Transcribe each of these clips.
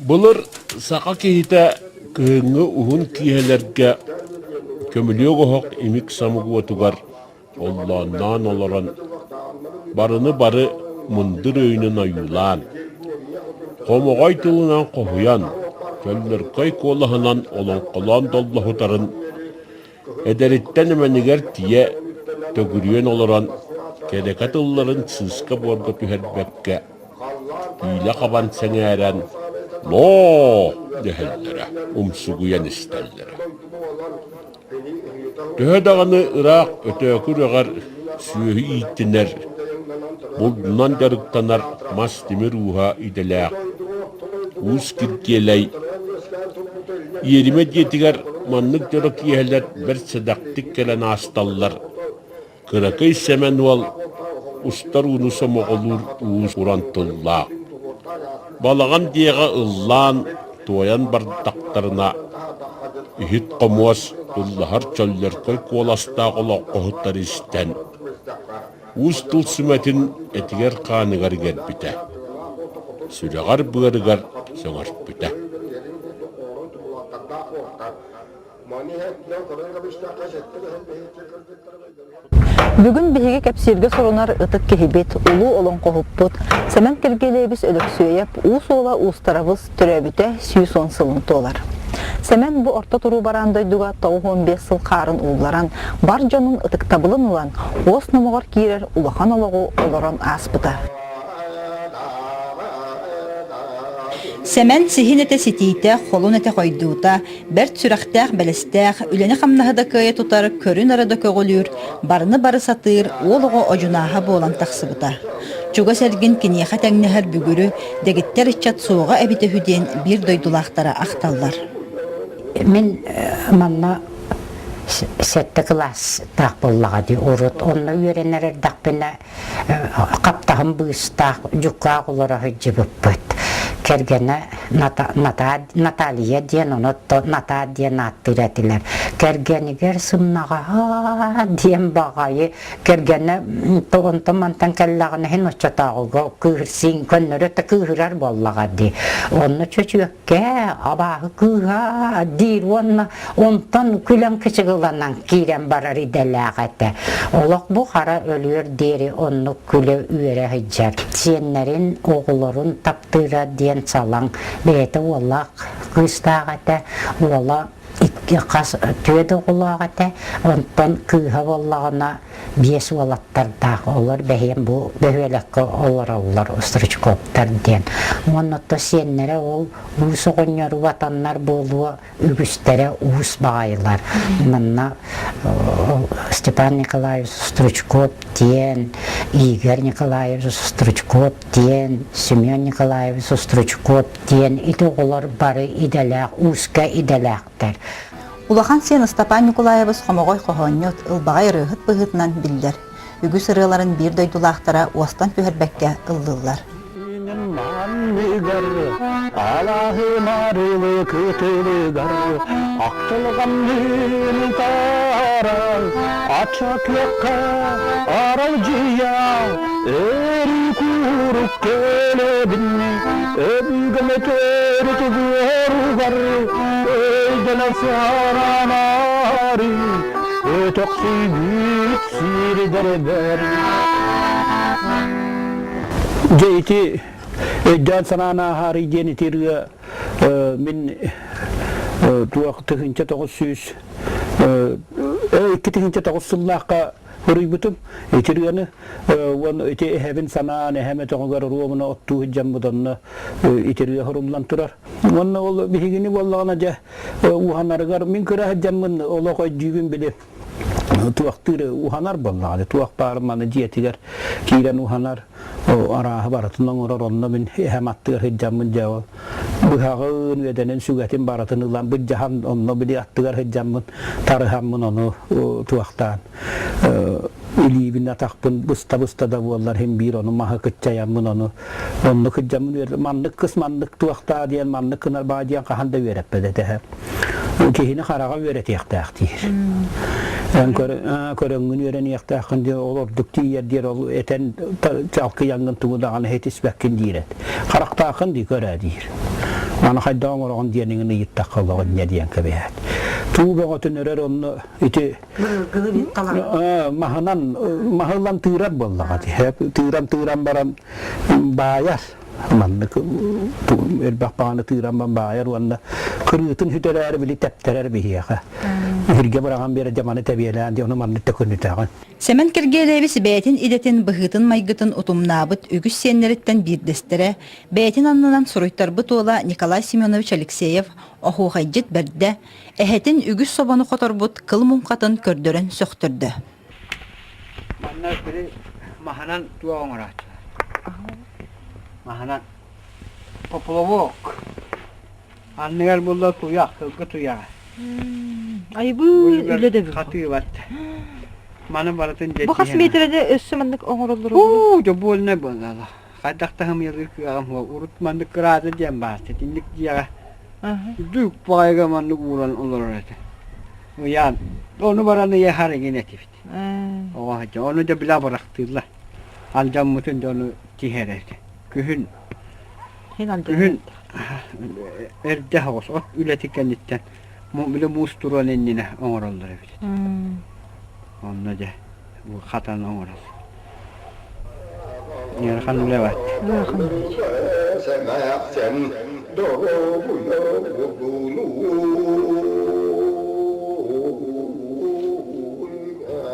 Былыр саха киһитэ кыһыҥҥы уһун киэһэлэргэ көмүлүөк оһох имик-самык уотугар оллоонноон олорон барыны бары мындыр өйүнэн ойуулаан, хомоҕой тылынан хоһуйан, чөллөркөй куолаһынан олоҥхолоон доллоһутарын Эдэриттэн эмэнигэр тиийэ төгүрүйэн олорон, кэрэкэ тылларын сыыска-буорга түһэрбэккэ, киилэ хабан сэҥээрэн «Ноо!» дэһэллэрэ, умсугуйан истэллэрэ. Төһө даҕаны ыраах Өтөөкү үрэҕэр сүөһү ииттинэр, булдунан дьарыктанар мас-тимир ууһа идэлээх Уус Киргиэлэй Иэримэ дьиэтигэр маннык дьоро киэһэлэр бэрт сэдэхтик кэлэн аасталлар, кыракый Сэмэн уол устар ууну сомоҕолуур уус-уран тыллаах. Балаҕан дьиэҕэ ыллаан, туойан бардахтарына, иһит-хомуос, ыллаһар чөллөркөй куоластаах олоҥхоһуттары истэн, уус тыл сүмэтин этигэр-хааныгар иҥэрбитэ, сүрэҕэр-быарыгар сөҥөрпүтэ. Бүгүн биһиги кэпсииргэ сурунар ытык киһибит, улуу олоҥхоһуппут Сэмэн Киргиэлэйэбис Өлөксүөйэп уус уола Уустарабыс төрөөбүтэ 110 сылын туолар. Сэмэн бу орто туруу бараан дойдуга 95 сыл хаарын уулларан, бар дьонун ытыктабылын ылан, уос номоҕор киирэр улахан олоҕу олорон ааспыта. Сэмэн сиһин этэ ситиитэ, холун этэ хойдуута, бэрт сүрэхтээх-бэлэстээх, үлэни-хамнаһы да кыайа тутар, көрү-нары да көҕүлүүр, барыны бары сатыыр уол оҕо одьунааһа буолан тахсыбыта. Чугас эргин киниэхэ тэҥнэһэр бүгүрү, дэгиттэр ыччат суоҕа эбитэ үһү диэн биир дойдулаахтара ахталлар. Мин манна сэттэ кылаастаах буоллаҕа дии урут онно үөрэнэр эрдэхпинэ хаптаһын быыстаах дьуккаах олоро сылдьыбыппыт. Кэргэнэ Наталья диэн, ону Натаа диэн ааттыыр этилэр. Кэргэнигэр сымнаҕаһа диэн баҕайы кэргэнэ онтон мантан кэллэҕинэ иһин оччотооҕуга кыыһырсыын көннөрү да кыыһырар буоллаҕа дии. Онно чөчүөк Кээ, абааһы кыыһа диир уонна онтон күлэн кычыгыланан киирэн барар идэлээх этэ. Олох бу хара өлүөр диэри оннук күлэ-үөрэ сылдьар. Сиэннэрин, оҕолорун таптыыра диэн салаҥ бэйэтэ уоллаах кыыстаах этэ. Уола икки хас түөрт оҕолоох этэ. Онтон кыыһа буоллаҕына биэс уолаттардаах олор бэһиэн бу бөһүөлэккэ олороллор Стручковтар диэн уонна то сиэннэрэ ол уус оҕонньору батаннар буолуо үгүстэрэ уус баҕайылар манна Степан Николаевич Стручков диэн Игорь Николаевич Стручков диэн Семен Николаевич Стручков диэн ити оҕолор бары идэлээх ууска идэлээхтэр Улахан сиэн Ыстапаан Ньукулаайабыс хомоҕой хоһоонньут, ылбаҕай ырыаһыт быһыытынан биллэр. Үгүс ырыаларын биир дойдулаахтара уостан түһэрбэккэ ыллыыллар. Алаһым арылы кытылыгар Ахтылҕанныын таран Ача күөххэ аралдьыйа Өрүү куурук көлөбүн Өбүгэм өтөрү буоругар Өйдөнө саранаары Өтөхсүйбүт сирдэрбэр Дьэ ити өйдөөн санаан ааһаарый диэн ити ырыа мин туох 1900 2009 сыллаахха Уруйбутум ити ырыаны уон ити эһэбин санаан эһэм өтөҕүгэр оруобуна оттуу сылдьаммыт онно ити ырыа суруллан турар. Уонна ол биһигини буоллаҕына дьэ уһанарыгар мин кыра сылдьаммын олох өйдүүбүн били туохтыыр уһанар буоллаҕа туох баар маны дьиэтигэр киирэн уһанар арааһы барытын оҥорор онно мин эһэм аттыгар сылдьаммын дьэ ол быһаҕын үөдэнин сүгэтин барытын ылан быдьаһан онно били аттыгар сылдьаммын тарыһаммын ону туохтаан илиибин атахпын быста-быста да буоллар иһин биир ону маһы кыччайаммын ону онну кыдьаммын үөр маннык кыс маннык туохтаа диэн маннык гынар баа диэн хаһан да үөрэппэт этэ киһини хараҕа үөрэтиэхтээх диир эн көрөҥҥүн үөрэниэхтээххин диэн ол ордук тиийэр диэр ол этэн чалкыйаҥҥын тугу даҕаны иһитиспэккин диир эт харахтааххын дии көрөө диир. Аны хайдах оҥороҕун диэниҥин ыйыттахха олоҕун инньэ диэн кэбиһээт. Туу бөҕөтүн өрөр онно ити маһынан маһылан тыырар буоллаҕа дии. Тыыран тыыран баран баайар. Маннык элбэх баҕаны тыыран баайар уонна кырыытын сүтэрээри били тэптэрэр биһиэхэ. Үһүргэ быраҕан биэрэ дьэ маны тэбиэлээн дьэ ону маннык төкүнүтэҕин. Сэмэн Киргиэлэйэбис бэйэтин идэтин быһыытын-майгытын утумнаабыт үгүс сиэннэриттэн биирдэстэрэ, бэйэтин аннынан суруйтарбыт уола Николай Семенович Алексеев оһуохайдьыт бэрдэ, эһэтин үгүс собону хоторбут кыл муҥхатын көрдөрөн сөхтөрдө. Манна били маһынан туох оҥорооччулар? Маһынан поплавок. Анныгар булла туйах, сылгы туйаҕа. Айбыы үлэ да Хатыыбат. Маны барытын Бу хас миэтэрэни өссө маннык оҥороллор Уу, дьобуольнай буолла. Хайдах да хымыйалыыр кыаҕым суох. Урут маннык кыраада диэн баар. Итинник дьиэҕэ Үрдүк баҕайыга маннык ууран олорор этэ. Ыйаан. Ону баран ыйаһар эҥин этибит. Оҕо ону да билэ абырахтыыллар. Алдьаммытын дьону тиһэр этэ. Күһүн Күһүн эрдэ соҕус от үлэтин кэнниттэн били муус туруон иннинэ оҥороллор эбит. Онно дьэ бу хатан оҥорол. Ыарахан үлэ баат. Ыарахан үлэ.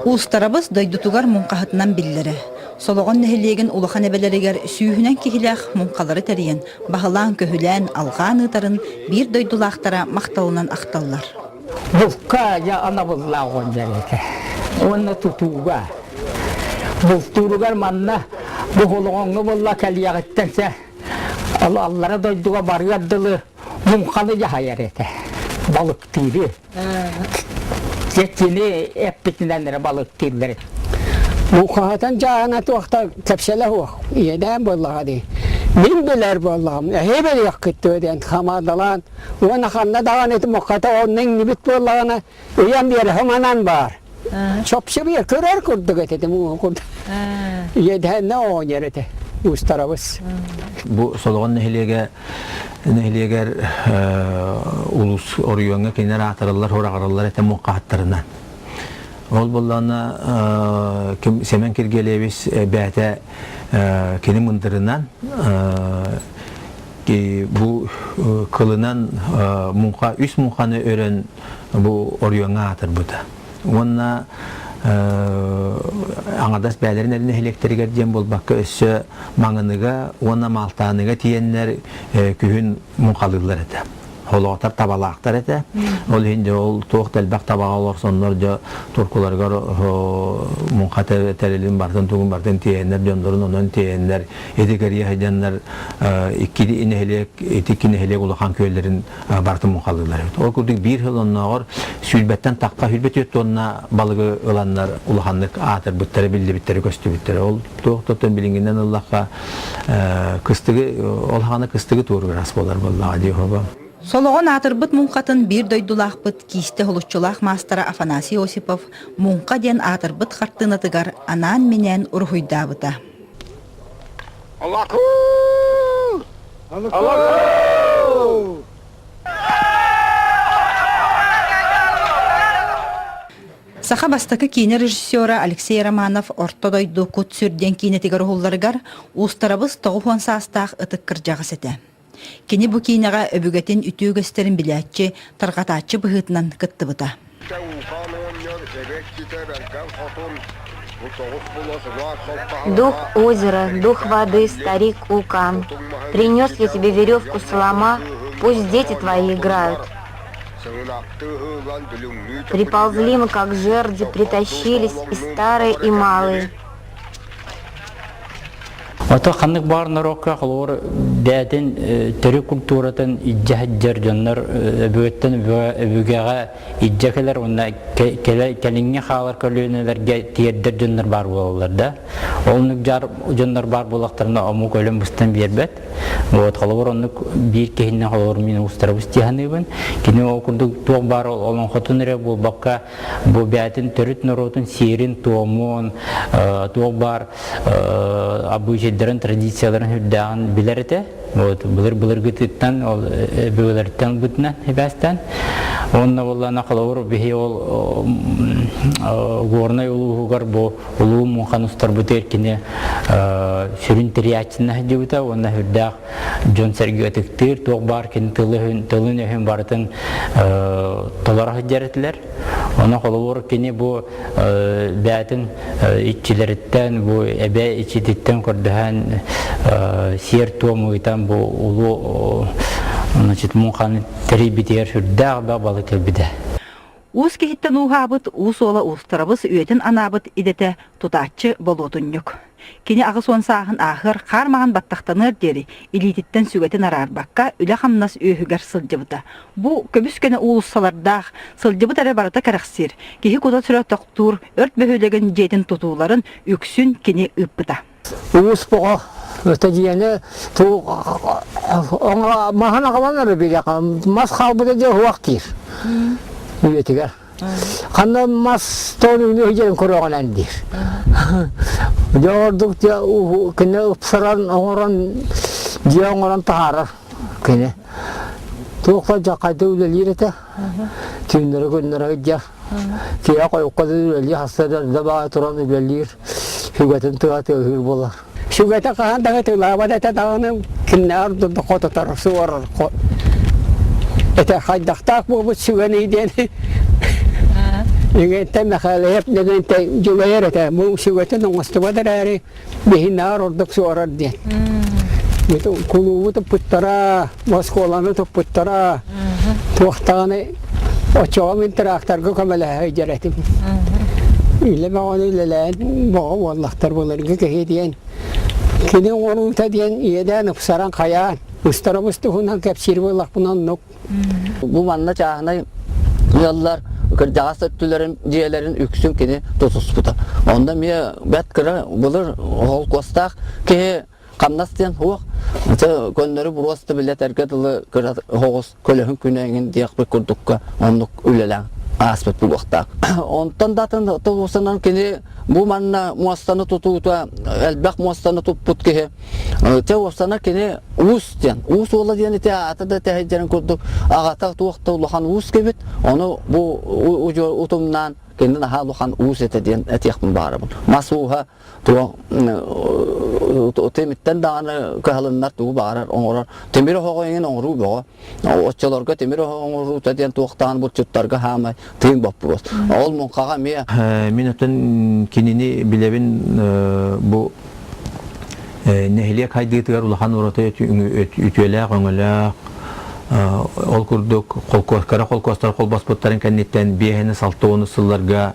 Уустарабыс дойдутугар муҥхаһытынан биллэрэ. Солоҕон нэһилиэгин улахан эбэлэригэр сүүһүнэн киһилээх муҥхалары тэрийэн, баһылаан-көһүлээн, алҕаан ыытарын биир дойдулаахтара махталынан ахталлар. Булка дьэ анабыллаах оҕонньор этэ. Уонна тутууга. Бултууругар манна бу Солоҕоҥҥо буолла кэлиэҕиттэн сэ аллара дойдуга барыар дылы муҥханы дьаһайар этэ. Балыктыыры. Дьэ кини эппитинэн эрэ балыктыыллар. Муҥхаһытын дьааһына туохта кэпсэлэ суох, иэдээн буоллаҕа дии. Мин билэр буоллаҕым, эһи билиэххит дуо диэн хамаандалаан уонна ханна даҕаны ити муҥхата онно иҥнибит буоллаҕына ыйан биэрэ һыманан баар. Чопчу биэр көрөр курдук этэ муҥха курдук. Иэдээннэ оонньор этэ уустарабыс. Бу Солоҕон нэһилиэгэ нэһилиэгэр улуус оройуоҥҥа кинилэр аатыраллар, хураҕыраллар этэ муҥхаһыттарынан. Ол буоллаҕына Сэмэн Киргиэлэбис бэйэтэ кини мындырынан бу кылынан муҥха үс муҥханы өрөн бу оройуоҥҥа аатырбыта. Уонна аҥардас бэйэлэрин эрэ нэһилиэктэригэр диэн буолбакка өссө Маҥаныга уонна Маалтааныга тиийэннэр күһүн муҥхалыыллар этэ. Холоотор табалаахтар этэ. Ол иһин дьэ ол туох да элбэх табаҕа олорсоннор дьэ туркуларыгар муҥха тэрилин барытын тугун барытын тиэйэннэр дьоннорун онон тиэйэннэр ити кэрийэ сылдьаннар икки нэһилиэк ити икки нэһилиэк улахан күөллэрин барытын муҥхалыыллар эбит. Ол курдук биир сыл оннооҕор сүүрбэттэн тахха 24 тонна балыгы ыланнар улаханнык аатырбыттара, биллибиттэрэ, көстүбүттэрэ. Ол туох да билиҥҥинэн ыллахха кыстыгы ол хаана кыстыгы туоруур ас буолар буоллаҕа дии хоба. Солоҕон аатырбыт муҥхатын биир дойдулаахпыт киистэ уһулуччулаах маастара Афанасий Осипов «Муҥха» диэн аатырбыт хартыынатыгар анаан-минээн уруһуйдаабыта. Алакуу! Алакуу! Саха бастакы киинэ режиссера Алексей Романов Орто дойду кут-сүр диэн киинэтигэр уһулларыгар Уустарабыс 90 саастаах ытык кырдьаҕас этэ. Кини бу киинэҕэ өбүгэтин үтүө үгэстэрин билээччи, тарҕатааччы быһыытынан кыттыбыта. Дух озера, дух воды, старик Укан, принес я тебе веревку солома, пусть дети твои играют. Приползли мы, как жерди, притащились и старые, и малые. Ото ханнык баар норуокка холобур бэйэтин төрүт культуратын илдьэ сылдьар дьоннор өбүгэттэн өбүгэҕэ илдьэ кэлэр уонна кэлиҥҥи хаалар көлүөнэлэргэ тиэрдэр дьоннор баар буолаллар да. Оннук дьар дьоннор баар буоллахтарына омук өлөн быстан биэрбэт. Вот холобур оннук биир киһиннэн холобур мин уустарабыс дии саныыбын. Кини ол курдук туох баар олоҥхотун эрэ буолбакка бу бэйэтин төрүт норуотун сиэрин-туомун туох баар обычайдарын, традицияларын үрдээҕин билэр этэ. Вот былыр былыргытыттан ол өбүгэлэртэн ылбытынан сибээстээн. Уонна буоллаана холобур биһи ол Горнай улууһугар бу улуу муҥхан устарбытыгар кини сүрүн тэрийээччинэн сылдьыбыта уонна сүрдээх дьон-сэргэ ытыктыыр, туох баар кини тылын-өһүн барытын толоро сылдьар этилэр. Ону холобур кини бу бээтин иччилэриттэн, бу эбэ иччититтэн көрдөһөн сиэр-туом ыытан бу улуу значит, муҥханы тэрийбитигэр сүрдээх да балык кэлбитэ. Уус киһиттэн ууһаабыт, уус уола уустарабыс үйэтин анаабыт идэтэ тутааччы болуотунньук. Кини 80 сааһын ааһыар хаар маҥан баттахтаныар диэри илиититтэн сүгэтин араарбакка үлэ-хамнас үөһүгэр сылдьыбыта. Бу көбүс-көнө уулуссалардаах, сылдьыбыт эрэ барыта кэрэхсиир, киһи кута-сүрэ тохтуур өрт бөһүөлэгин дьиэтин тутууларын үксүн кини ыыппыта. Уус боҕо өтө маһын аҕалан эрэ билэҕэ мас хаалбыта дьэ уһуох диир үйэтигэр. Ханна мас тоон үүнү көрөҕүнэн диир. Дьэ ордук дьэ кини ыпсаран оҥорон дьиэ оҥорон таһаарар кини. Туохха дьэ хайда үлэлиир этэ. Түүннэри күннэри дьэ киһи хойукка да үлэлиир хасса да баҕа туран үлэлиир сүгэтин тыа тыаһыыр буолар. Сүгэтэ хаһан даҕаны тылаабат этэ даҕаны кимнээҕэр да хототор суорар этэ хайдахтаах буолбут сүгэний диэн Иҥэнтэн Мэхээлэйэп дэгэнтэй дьулайар этэ бу сүгэтин оҥостубат эрээри биһиннээҕэр ордук суорар диэн. Кулуубу туппуттара, оскуоланы туппуттара, туохтаҕаны оччоҕо мин тракторга көмөлөһө сылдьар этим. Үлэ бөҕөнү үлэлээн боҕо буоллахтар былыргы киһи диэн. Кини оҥоруута диэн иэдээн ыпсаран хайаан, ыстарабыс туһунан кэпсиир буоллахпына оннук. Бу манна чааһынай ыаллар кырдьаҕас өттүлэрин дьиэлэрин үксүн кини тутуспута. Онно эмиэ бэрт кыра былыр холкуостаах киһи хамнас диэн суох. Көннөрү буруоста билэтэргэ дылы кыра оҕус көлөһүн күнэ эҥин диэхпит курдукка оннук үлэлээн ааспыт буолуохтаах. Онтон да атын тулусанан кини бу манна муостаны тутуута элбэх муостаны туппут киһи Те уопсана кини уус диэн, уус уола диэн ити аата да тэһэйдэрин курдук аҕата туох да улахан уус кэбит, ону бу утумнаан кини наһаа улахан уус этэ диэн этиэхпин баҕарабын. Мас ууһа туох тимиттэн даҕаны кыһалыннар тугу баҕарар оҥорор. Тимир оһоҕо иҥин оҥоруу бөҕө. Оччолорго тимир оһох оҥоруута диэн туохтаан булчуттарга хаамай тыын боппуруос. Ол муҥхаҕа эмиэ Мин оттон кинини билэбин бу нэһилиэк хайдыытыгар улахан ураты үтүөлээх өҥөлөөх ол курдук холкуоскара холкуостар холбоспуттарын кэнниттэн биэһини 60 сылларга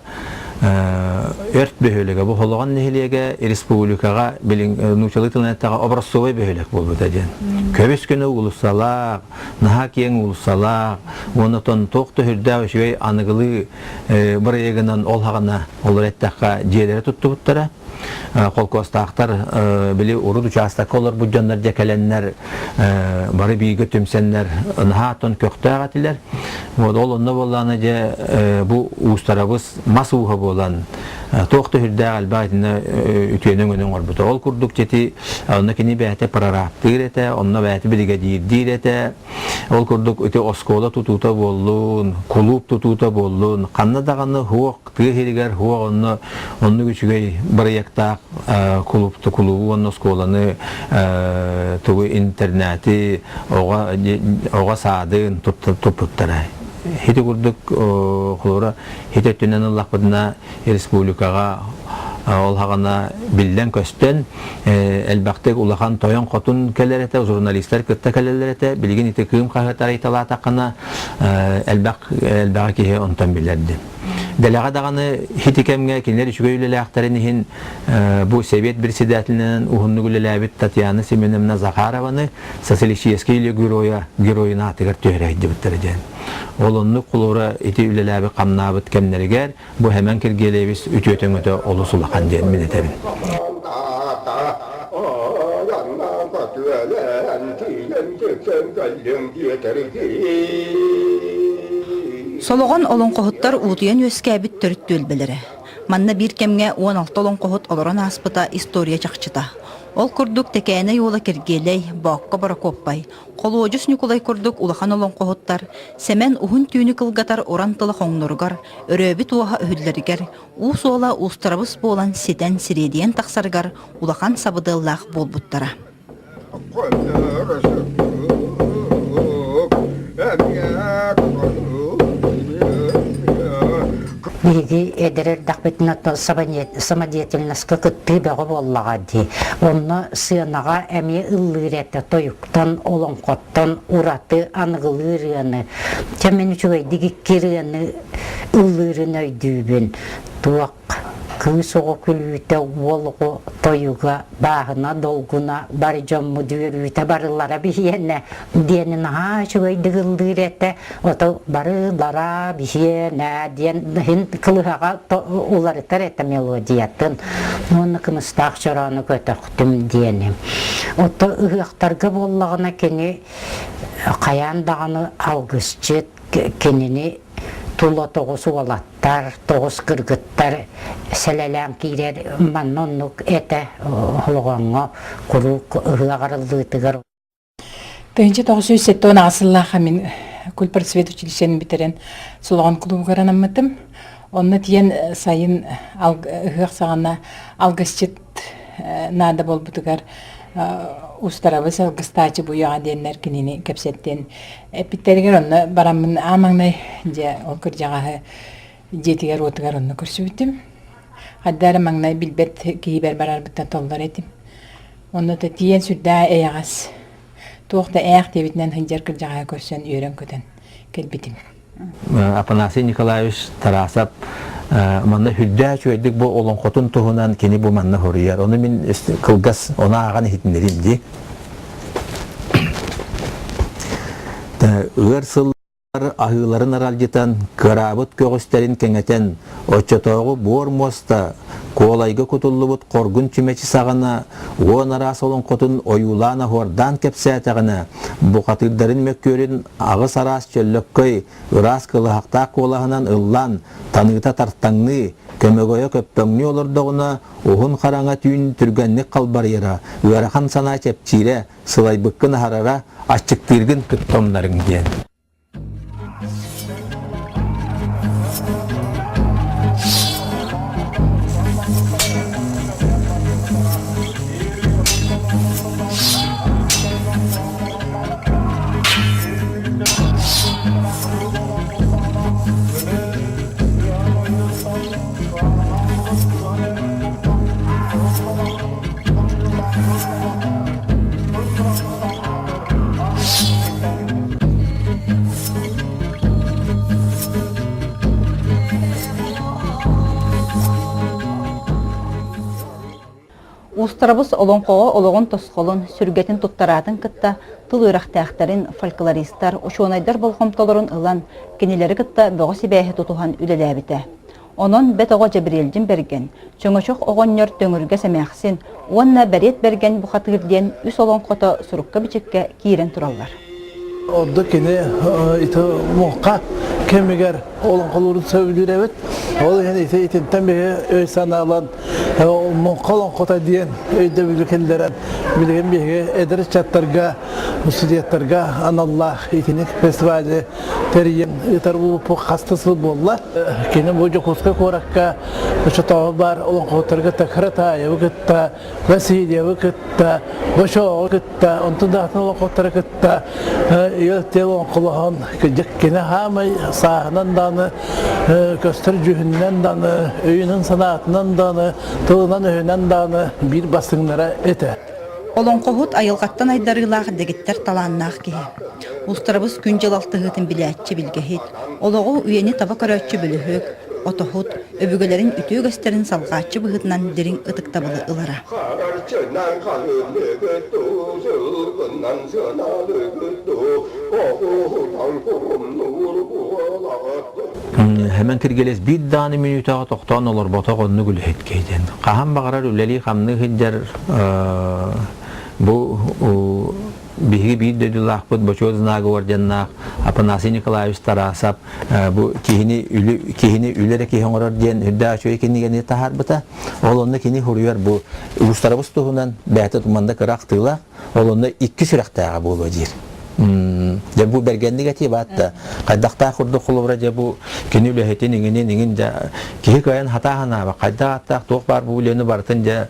Өрт бөһүөлэгэ бу Холоҕон нэһилиэгэ республикаҕа билин нуучалыы тылынан эттэҕэ образцовай бөһүөлэк буолбута диэн. Көбүс күнү уулуссалаах, наһаа киэҥ уулуссалаах, уонна тон туох да сүрдээх үчүгэй аныгылыы бырайыагынан ол хаҕана олор эттэххэ дьиэлэри туттубуттара. Холкуостаахтар били урут учаастакка олорбут дьоннор дьэ кэлэннэр бары бииргэ түмсэннэр наһаа тон көхтөөх этилэр. Вот ол онно буоллаҕына дьэ бу уустарабыс мас ууһа буолан туох да сүрдээх элбэх итиннэ үтүөнү өҥөнү оҥорбута. Ол курдук дьэти онно кини бэйэтэ прорабтыыр этэ, онно бэйэтэ биригэдьиирдиир этэ. Ол курдук ити оскуола тутуута буоллун, кулууп тутуута буоллун, ханна даҕаны суох тыа сиригэр суох онно оннук үчүгэй бырайыактаах кулууп кулуубу уонна оскуоланы тугу интернати оҕо оҕо саадын туппуттара. Ити курдук холобура ити өттүнэн ыллахпытына республикаҕа ол хаҕана биллэн-көстөн элбэхтик улахан тойон-хотун кэлэр этэ, журналистар кытта кэлэллэр этэ. Билигин ити Кыым хаһыат арыйталаатаххына элбэх элбэҕи киһи онтон билэрди. Дэлэҕэ даҕаны ити кэмҥэ кинилэр үчүгэй үлэлээхтэрин иһин бу Сэбиэт председателинэн уһуннук үлэлээбит Татьяна Семеновна Захарованы социалистическай үлэ геройа геройун аатыгар түһэрэ сылдьыбыттара диэн. Ол оннук холобура ити үлэлээбит хамнаабыт кэмнэригэр бу Хэмэн Киргиэлэйэбис үтүө-өҥөтө олус улахан диэн мин этэбин. Солоҕон олоҥхоһуттар уутуйан үөскээбит төрүт түөлбэлэрэ. Манна биир кэмҥэ 16 олоҥхоһут олорон ааспыта история чахчыта. Ол курдук Тэкээнэй уола Киргиэлэй, Боокко Борокуоппай, Холуодьус Ньукулай курдук улахан олоҥхоһуттар Сэмэн уһун түүнү кылгатар уран тыла хоҥноругар, өрөөбүт уоһа өһүллэригэр, уу суола уустарабыс буолан ситэн сириэдийэн тахсарыгар улахан сабыдыаллаах буолбуттара. Биһиги эдэр эрдэхпитинэ самодеятельноска кыттыы бөҕө буоллаҕа дии. Онно сыанаҕа эмиэ ыллыыр этэ тойуктан, олоҥхоттон ураты аныгылыы ырыаны. Чэ мин үчүгэйдик икки ырыаны ыллыырын өйдүүбүн. Туох Кыыс оҕо күлүүтэ, уол оҕо тойуга, бааһына долгуна, бары дьоммут үөрүүтэ барылара биһиэнэ диэни наһаа үчүгэйдик ыллыыр этэ. Ото барылара биһиэнэ диэн иһин кылыһаҕа уларытар этэ мелодиятын. Уонна кымыстаах чороону көтөхтүм диэни. Ото ыһыахтарга буоллаҕына кини хайаан даҕаны алгысчыт кинини тула тоҕус уолаттар, тоҕус кыргыттар сэлэлээн киирэр манна оннук этэ олоҕоҥҥо куруук ыһыах арыллыытыгар. 1978 сыллаахха мин культпросвет училищены бүтэрэн Солоҕон кулуубугар анаммытым. Онно тиийэн сайын ыһыах саҕана алгысчыт наада буолбутугар устарабыс алгыстааччы буйаҕа диэннэр кинини кэпсэттиэн Эппиттэригэр онно бараммын аан маҥнай дьэ ол кырдьаҕаһы дьиэтигэр-уотугар онно көрсүбүтүм. Хайда эрэ маҥнай билбэт киһибэр барарбыттан толлор этим. Онно да тиийэн сүрдээх эйэҕэс, туох да ээх диэбитинэн сылдьар кырдьаҕаһы көрсөн үөрэн-көтөн кэлбитим. Афанасий Николаевич Тарасов манна үрдээх үчүгэйдик бу олоҥхотун туһунан кини бу манна хоруйар. Ону мин кылгас ону ааҕан иһитиннэриим дии. Ыар сыллар аһыыларын аралдьытан, кыараабыт көҕүстэрин кэҥэтэн, оччотооҕу буор муоста куолайга кутуллубут хоргун чүмэчи саҕана уон араас олоҥхотун ойуулаан-оһуордаан кэпсээтэҕинэ, бухатыырдарын мөккүөрүн аҕыс араас чөллөккөй, ыраас кылыһахтаах куолаһынан ыллаан, таныыта тартаҥныы, көмөгөйө көппөҥнүү олордоҕуна, уһун хараҥа түүн түргэнник халбарыйара, ыарахан санаа чэпчиирэ, сылайбыккын аһарара, аччыктыыргын кытта умнарыҥ диэн. Уустарабыс олоҥхоҕо олоҕун тосхолун, сүргэтин туттараатын кытта тыл үөрэхтээхтэрин, фольклористар, учуонайдар болҕомтолорун ылан, кинилэри кытта бөҕө сибээһи тутуһан үлэлээбитэ. Онон бэт оҕо Дьэбириэлдьин Бэргэн, Чөҥөчөх оҕонньор Төҥүргэс эмээхсин уонна Бэриэт Бэргэн бухатыыр диэн үс олоҥхото сурукка-бичиккэ киирэн тураллар. Ордук кини ити муҥха кэмигэр олоҥхолуурун сөбүлүүр эбит. Ол иһин ити итинтэн биһи өй-санаалан муҥха олоҥхото диэн өйдөбүлү киллэрэн билигин биһиги эдэр ыччаттарга, студенттарга аналлаах итинник фестивали тэрийэн ыытар буолбуппут хас да сыл буолла. Кини бу Дьокуускай куоракка оччотооҕу баар олоҥхоһуттарга Такратаевы кытта, Васильевы кытта, Бочооҕу кытта, онтон да атын олоҥхоһуттары кытта ил-тил олоҥхолоһон кини хаамай сааһынан даҕаны көстөр дьүһүнүнэн даҕаны, өйүнэн-санаатынан даҕаны, тылынан-өһүнэн даҕаны биир бастыҥнара этэ. Олоҥхоһут айылҕаттан айдарыылаах дэгиттэр талааннаах киһи. Устарабыс күн-дьыл алтыһыытын билээччи билгэһит, олоҕу үйэни таба көрөөччү бөлөһүөк, отоһут, өбүгэлэрин үтүө үгэстэрин салҕааччы быһыытынан дириҥ ытыктабылы ылара. Хэмэн Киргилэс биир даҕаны мүнүүтэҕэ тохтоон олорботох оннук үлэһит киһи диэн. Хаһан баҕарар үлэлии-хамныы сылдьар бу. биһиги биир дойдулаахпыт Бочуот Знага орденнаах Афанасий Николаевич Тарасов бу киһини киһини үлэ эрэ киһи оҥорор диэн үрдээх үчүгэй кинигэни таһаарбыта. Ол онно кини суруйар бу уустарабыс туһунан бэйэтэ туманда кыра ахтыылаах, ол онно икки сүрэхтээҕэ буолуо диир. Дьэ бу бэргэнник этии баатта. Хайдахтаах курдук холобура дьэ бу кини үлэһитин иҥинин иҥин дьэ киһи кыайан хатааһынаaba хайдах ааттаах туох баар бу үлэни барытын дьэ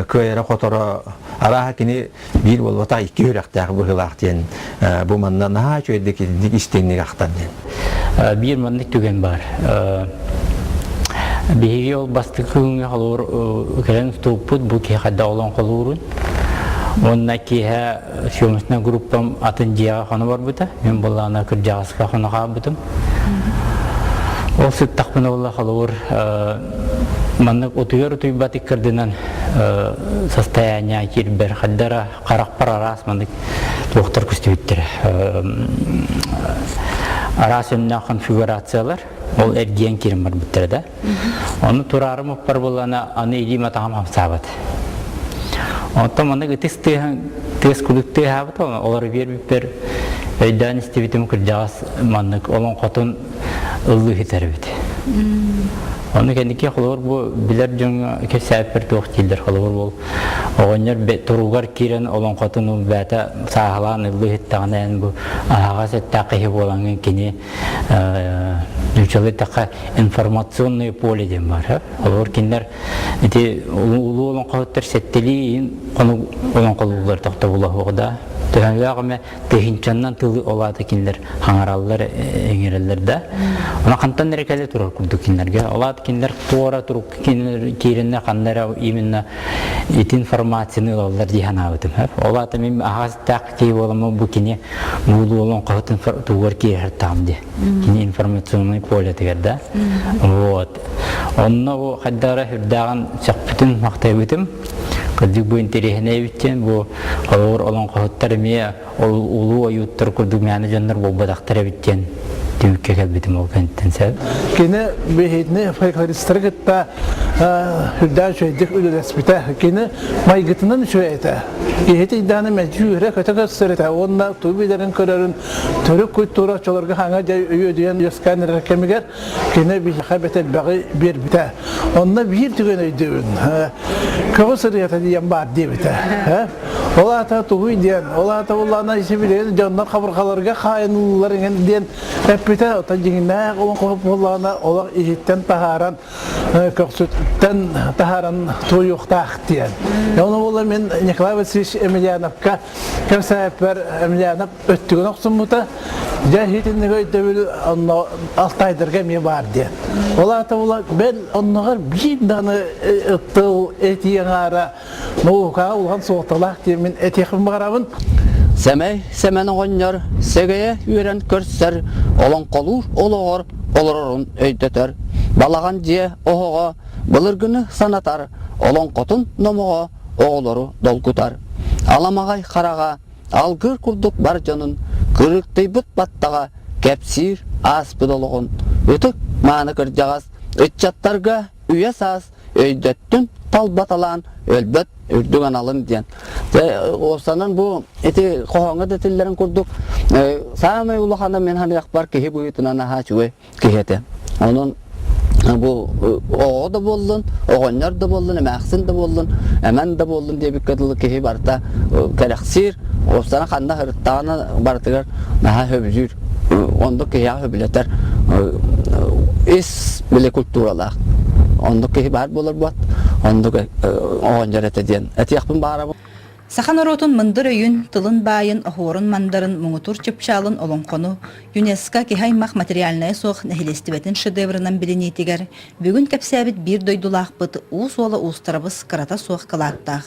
кыайара хоторо арааһа кини биир буолбатах икки үрэхтээх быһыылаах диэн бу манна наһаа үчүгэйдик итинник истиҥник ахтан диэн. Биир маннык түгэн баар. Биһиги ол бастакы күҥҥэ холобур кэлэн устубуппут бу киһи хайдах олоҥхолуурун. Уонна киэһэ съемочнай группам атын дьиэҕэ хоно барбыта. Мин буоллаҕына кырдьаҕаска хоно хаалбытым. Ол сыттахпына буолла холобур маннык утуйар утуйбат иккардынан состояние киирбэр хардара харахпар араас маннык туохтар көстүбүттэрэ араас өҥнөөх конфигурациялар ол эргийэн киирэн барбыттара да ону тураарым уппар буоллаҕына аны илиим атаҕым хамсаабат оттон маннык ытыс тыаһын тыас курдук тыаһаабыт олору биэрбиппэр өйдөөн истибитим кырдьаҕас маннык олоҥхотун ыллыы сытар эбит. Ону кэнники холобур бу билэр дьоҥҥо кэпсээппэр туох дииллэр холобур ол оҕонньор туругар киирэн олоҥхотун бэйэтэ сааһылаан ыллыы сыттаҕына эн бу аһаҕас эттээх киһи буолаҥҥын кини нууччалыы эттэххэ информационное поле диэн баар. Холобур кинилэр ити улуу олоҥхоһуттар сэттэлии хонук олоҥхолууллар тохтобула суох да төһөлөөх эмэ тыһыынчаннан тылы ол аата кинилэр хаҥараллар иҥэрэллэр да Она хантан эрэ кэлэ турар курдук кинилэргэ ол аата кинилэр туора турук кинилэр киирэннэ ханна эрэ именно ити информацияны ылаллар дии санаабытым ол аата мин аһаҕастаах киһи буоламмын бу кини буулуу олоҥхоһутун тугар киирэртаҕым дии кини информационный полетыгар да вот онно бу хайдах эрэ үрдээҕин сөхпүтүм махтайбытым кырдьык бу интэриэһинэй эбит диэн бу Холобур, олоҥхоһуттар эмиэ ол улуу ойууттар курдук мээнэ дьоннор буолбатахтар эбит диэн түмүккэ кэлбитим ол кэнниттэн сөп. Кини биһигини фольклористары кытта үрдээн үчүгэйдик үлэлэспитэ. Кини майгытынан үчүгэй этэ. Киһи тыйдааны мэлдьи үөрэ-көтө көрсөр этэ уонна тугу билэрин көрөрүн төрүт культура оччолорго хаҥа дьэ үөдүйэн үөскээн эрэр кэмигэр Кини биһиэхэ бэт элбэҕи биэрбитэ. Онно биир түгэн өйдүүбүн. Көҕүс ырыата диэн баар диэбитэ. Ол аата тугуй диэн, ол аата улаана исибилигин дьоннор хабырҕаларга хаайыныллар иҥэн диэн эппитэ. Оттон дьиҥнээх олоҥхоһут буоллаҕына олох иһиттэн таһааран, көхсүттэн таһааран туойуохтаах диэн. Ону буолла мин Николай Васильевич Емельяновка кэпсээппэр Емельянов өттүгүн охсуммута. Дьэ итинник өйдөбүл онно алтайдарга эмиэ баар диэн. Ол аата була бэл онноҕор биир даҕаны тыл этии аҥаара наукаҕа улахан суолталаах диэн мин этиэхпин баҕарабын. Сэмэй Сэмэн оҕонньор сэгэйэ үөрэн көрсөр, олоҥхолуур олоҕор олорорун өйдөтөр. Балаҕан дьиэ оһоҕо былыргыны санатар, олоҥхотун номоҕо оҕолору долгутар. Аламаҕай хараҕа алгыыр курдук бар дьонун кырыктыйбыт баттаҕа кэпсиир ааспыт олоҕун ытык мааны кырдьаҕас ыччаттарга үйэ саас өйдөттүн талбаталаан өлбөт үрдүк аналын диэн. Уопсанан бу ити хоһооҥҥо да этиллэрин курдук саамай улахана мин саныахпар киһи быһыытынан аһаа үчүгэй киһи этэ. Онон бу оҕо да буоллун, оҕонньор да буоллун, эмээхсин да буоллун, эмэн да буоллун диэбиккэ дылы киһи барыта кэрэхсиир, уопсана ханна сырыттаҕына барытыгар наһаа сөбүлүүр, оннук киһиэхэ сөбүлэтэр ис били культуралаах. Оннук киһи баар буолар буот, оннук оҕонньор этэ диэн этиэхпин баарабын. Саха норуотун мындыр өйүн, тылын баайын, оһуорун-мандарын, муҥутуур чыпчаалын олоҥхону ЮНЕСКО киһи аймах материальнайа суох нэһилиэстибэтин шедеврынан билиниитигэр бүгүн кэпсээбит биир дойдулаахпыт Уус уола Уустарабыс кырата суох кылааттаах.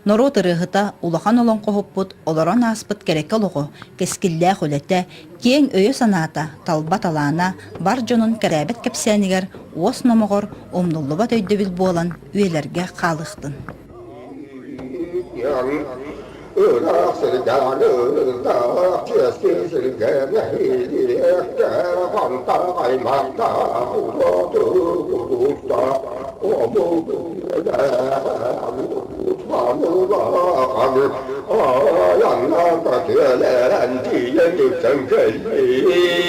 Норуот ырыаһыта, улахан олоҥхоһуппут олорон ааспыт кэрэкэ олоҕу, кэскиллээх үлэтэ, киэҥ өйө-санаата, талба талаана бар дьонун кэрээбэт кэпсээнигэр уос номоҕор умнуллубат өйдөбүл буолан үйэлэргэ хаалыахтын. Ыраах сирдээн ыырдаах, чиэски сиргэ нэһилиэктээх, антах аймахтаах, ураты улуустаах, омук үйэлээх, маанылаах айаннаата. Тиксэн кэллим.